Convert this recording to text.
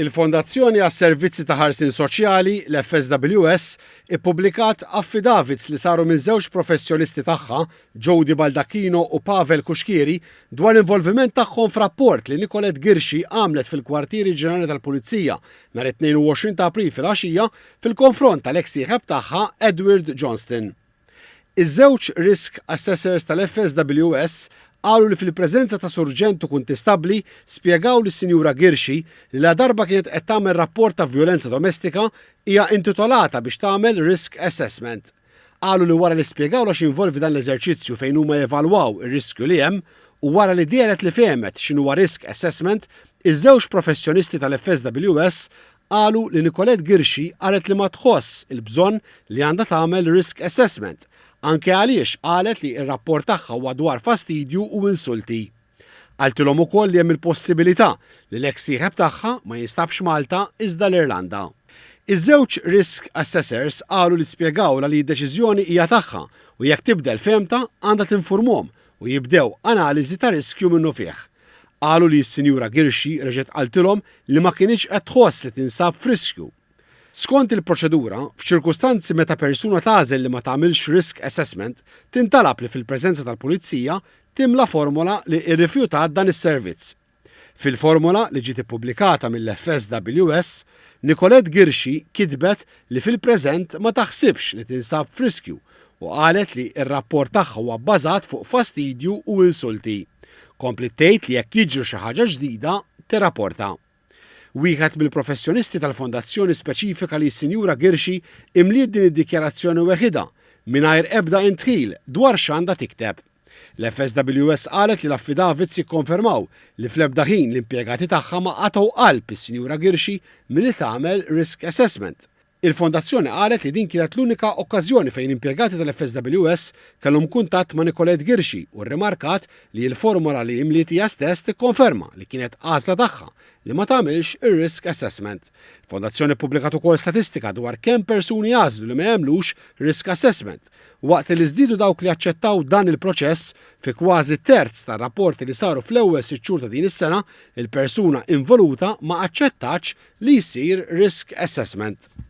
Il-Fondazzjoni għas-Servizzi ta' Ħarsien Soċjali, l-FSWS, ippubblikat affidavits li saru minn żewġ professjonisti tagħha, Jody Baldacchino u Pavel Cuschieri, dwar l-involviment tagħhom f'rapport li Nicolette Ghirxi għamlet fil-Kwartieri Ġenerali tal-Pulizija nhar it-22 ta' April filgħaxija fil-konfront tal-eks sieħeb tagħha Edward Johnston. Iż-żewġ risk assessors tal-FSWS qalu li fil-preżenza ta' surġent u kuntistabbli spjegaw lis-Sinjura Ghirxi li ladarba kienet qed tagħmel rapport ta' vjolenza domestika hija intitolata biex tagħmel risk assessment. Qalu li wara li spjegawlha x'involvi dan l-eżerċizzju fejn huma jevalwaw ir-riskju li hemm u wara li dehret li fehmet x'inhuwa risk assessment, iż-żewġ professjonisti tal-FSWS Qalu li Nicolette Ghirxi qalet li ma tħoss il-bżonn li għandha tagħmel risk assessment, anke għaliex qalet li r-rapport tagħha huwa dwar fastidju u insulti. Qaltilhom ukoll li hemm il-possibilità li l-eks sieħeb tagħha ma jinstabx Malta iżda l-Irlanda. Iż-żewġ risk assessors qalu li spjegawlha li d-deċiżjoni hija tagħha u jekk tibdel fehmtha għandha tinfurmhom u jibdew analiżi ta' riskju minnufih. Qalu li s-Sinjura Ghirxi reġgħet qaltilhom li ma kinitx qed tħoss li tinsab f'riskju. Skont il-proċedura, f'ċirkustanzi meta persuna tagħżel li ma tagħmilx risk assessment, tintalab li fil-preżenza tal-pulizija timla formola li rrifjutat dan is-servizz. Fil-formola li ġiet ippubblikata mill-FSWS, Nicolette Ghirxi kitbet li fil-preżent ma taħsibx li tinsab f'riskju u qalet li r-rapport tagħha huwa bbażat fuq fastidju u insulti. Kompliet tgħid li jekk jiġri xi ħaġa ġdida, tirrapporta. Wieħed mill-professjonisti tal-fondazzjoni speċifika li s-Sinjura Ghirxi imliet din id-dikjarazzjoni weħidha, mingħajr ebda indħil dwar x'għandha tikteb. L-FSWS qalet li l-affidavits jikkonfermaw li fl-ebda ħin l-impjegati tagħha ma qatgħu qalb is-Sinjura Ghirxi milli tagħmel risk assessment. Il-Fondazzjoni qalet li din kienet l-unika okkażjoni fejn impjegati tal-FSWS kellhom kuntatt ma' Nicolette Ghirxi u rrimarkat li l-formola li imliet hija stess tikkonferma li kienet għażla tagħha li ma tagħmilx ir-risk assessment. Il-Fondazzjoni ppubblikat ukoll statistika dwar kemm persuni għażlu li ma jagħmlux risk assessment. Waqt li żdiedu dawk li aċċettaw dan il-proċess, fi kważi terz tar-rapporti li saru fl-ewwel sitt xhur ta' din is-sena, il-persuna involuta ma aċċettatx li jsir risk assessment.